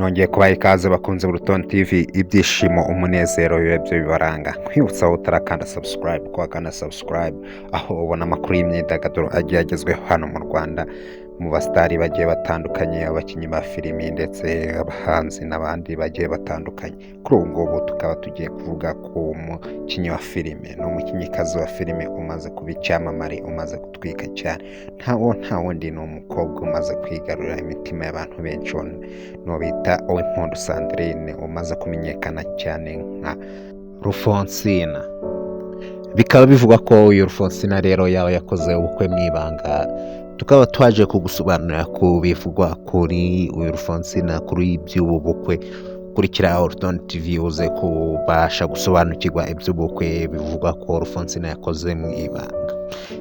Nongeye kubaha ikaze bakunze Urutonde TV, ibyishimo, umunezero bibe byo bibaranga. Nkwibutsa aho utarakanda subscribe ko wakanda subscribe, aho ubona amakuru y'imyidagaduro agiye agezweho hano mu Rwanda, mu basitari bagiye batandukanye, abakinnyi ba filimi ndetse abahanzi n'abandi bagiye batandukanye. Kuri ubu ngubu tukaba tugiye kuvuga ku mukinnyi wa filime, ni umukinnyikazi wa filime umaze kuba icyamamare, umaze gutwika cyane. Ntawo nta wundi, ni umukobwa umaze kwigarurira imitima y'abantu benshi, n'uwo bita Uwimpundu Sandrine, umaze kumenyekana cyane nka Rufonsina. Bikaba bivugwa ko uyu Rufonsina rero yaba yakoze ubukwe mu ibanga. Tukaba twaje kugusobanurira ku bivugwa kuri uyu Rufonsina, kuri iby'ubu bukwe. Kurikira Urutonde TV uze kubasha gusobanukirwa iby'ubukwe bivugwa ko Rufonsina yakoze mu ibanga.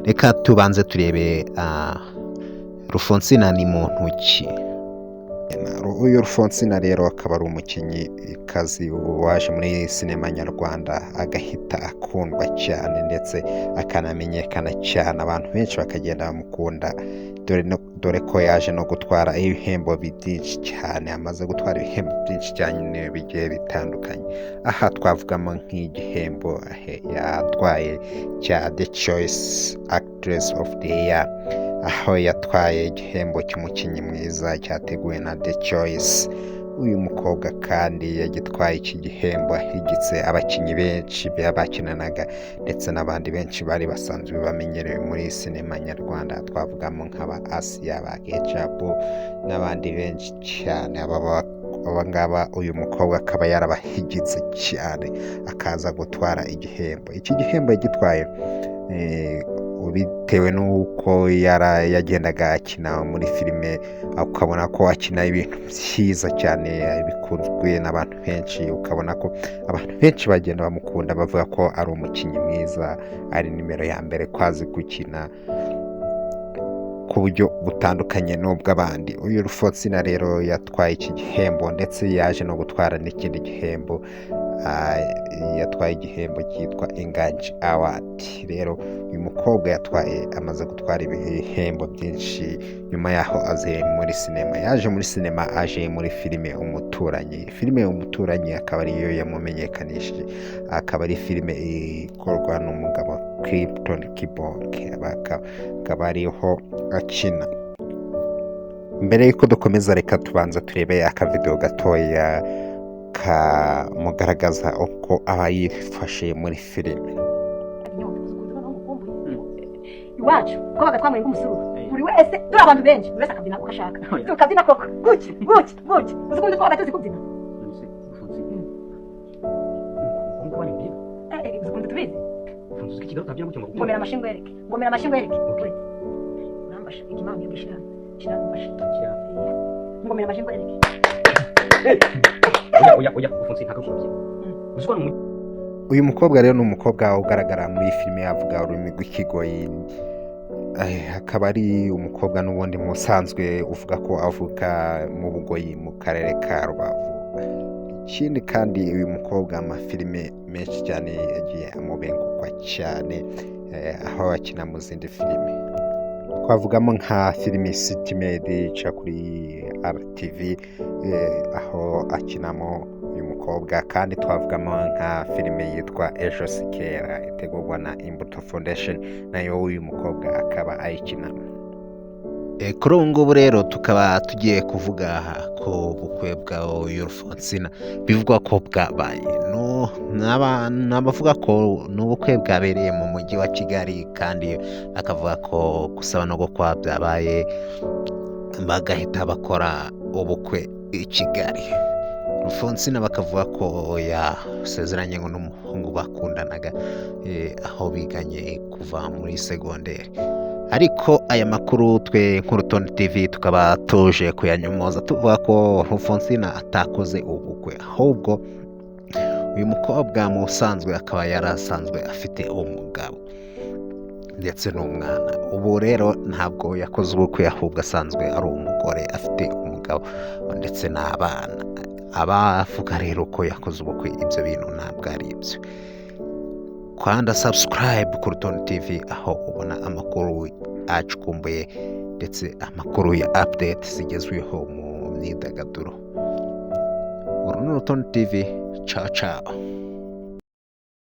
Reka tubanze turebe Rufonsina ni muntu ki. Uyu Rufonsina rero akaba ari umukinnyikazi waje muri sinema nyarwanda, agahita akundwa cyane ndetse akanamenyekana cyane, abantu benshi bakagenda bamukunda, dore ko yaje no gutwara ibihembo byinshi cyane. Amaze gutwara ibihembo byinshi cyane bigiye bitandukanye. Aha twavugamo nk'igihembo yatwaye cya The Choice Actress of the Year, aho yatwaye igihembo cy'umukinnyi mwiza cyateguwe na The Choice. Uyu mukobwa kandi yagitwaye iki gihembo ahigitse abakinnyi benshi bakinanaga ndetse n'abandi benshi bari basanzwe bamenyerewe muri sinema nyarwanda. Twavugamo nk'aba Asiya, ba Kecapu n'abandi benshi cyane. Aba ngaba uyu mukobwa akaba yarabahigitse cyane, akaza gutwara igihembo. Iki gihembo yagitwaye bitewe n'uko yagendaga akina muri filime, ukabona ko akina ibintu byiza cyane bikunzwe n'abantu benshi, ukabona ko abantu benshi bagenda bamukunda, bavuga ko ari umukinnyi mwiza, ari nimero ya mbere, ko azi gukina ku buryo butandukanye n'ubw'abandi. Uyu Rufonsina rero yatwaye iki gihembo, ndetse yaje no gutwara n'ikindi gihembo. Yatwaye igihembo cyitwa Inganji Award. Rero uyu mukobwa yatwaye, amaze gutwara ibihembo byinshi nyuma yaho aze muri sinema. Yaje muri sinema aje muri filime Umuturanyi. Filime Umuturanyi akaba ariyo yamumenyekanishije, akaba ari filime ikorwa n'umugabo Clapton Kibonke, akaba ariho akina. Mbere y'uko dukomeza, reka tubanza turebe akavidewo gatoya kamugaragaza uko aba yifashe muri filime. Iwacu twabaga twambaye nk'umusururu, buri wese, turi abantu benshi, buri wese akabyina uko ashaka, tukabyina koko gutya gutya gutya. Uzi ukuntu twabaga tuzi kubyina? Uzi ukuntu tubizi? Ngomera amashyi ngwereke, ngomera amashyi ngwereke. Urambasha ikimami ugishira shira, mbasha ngomera amashyi ngwereke. Oya oya, Alphonse, ntabwo ari uzi ko ni Uyu mukobwa rero ni umukobwa ugaragara muri filime avuga ururimi rw'ikigoyi, akaba ari umukobwa n'ubundi musanzwe uvuga ko avuka mu Bugoyi, mu karere ka Rubavu. Ikindi kandi, uyu mukobwa amafilime menshi cyane yagiye amubengukwa cyane, aho akina mu zindi filime. Twavugamo nka filime City Maid ica kuri RTV, aho akinamo uyu mukobwa. Kandi twavugamo nka filime yitwa Ejo Si Kera itegurwa na Imbuto Foundation, nayo uyu mukobwa akaba ayikinamo. Kuri ubu ngubu rero tukaba tugiye kuvuga ku bukwe bwa uyu Rufonsina bivugwa ko bwabaye. N'abavuga ko ni ubukwe bwabereye mu mujyi wa Kigali, kandi bakavuga ko gusaba no gukwa byabaye, bagahita bakora ubukwe i Kigali. Rufonsina bakavuga ko yasezeranye ngo n'umuhungu bakundanaga, aho biganye kuva muri segonderi. Ariko aya makuru twe nk'Urutonde TV tukaba tuje kuyanyomoza, tuvuga ko Rufonsina atakoze ubukwe, ahubwo uyu mukobwa mu busanzwe akaba yarasanzwe afite umugabo ndetse n'umwana. Ubu rero ntabwo yakoze ubukwe, ahubwo asanzwe ari umugore afite umugabo ndetse n'abana. Abavuga rero ko yakoze ubukwe, ibyo bintu ntabwo ari ibyo. Kanda subscribe ku Rutonde TV, aho ubona amakuru acukumbuye ndetse amakuru ya update zigezweho mu myidagaduro. Uru ni Urutonde TV, ciao ciao.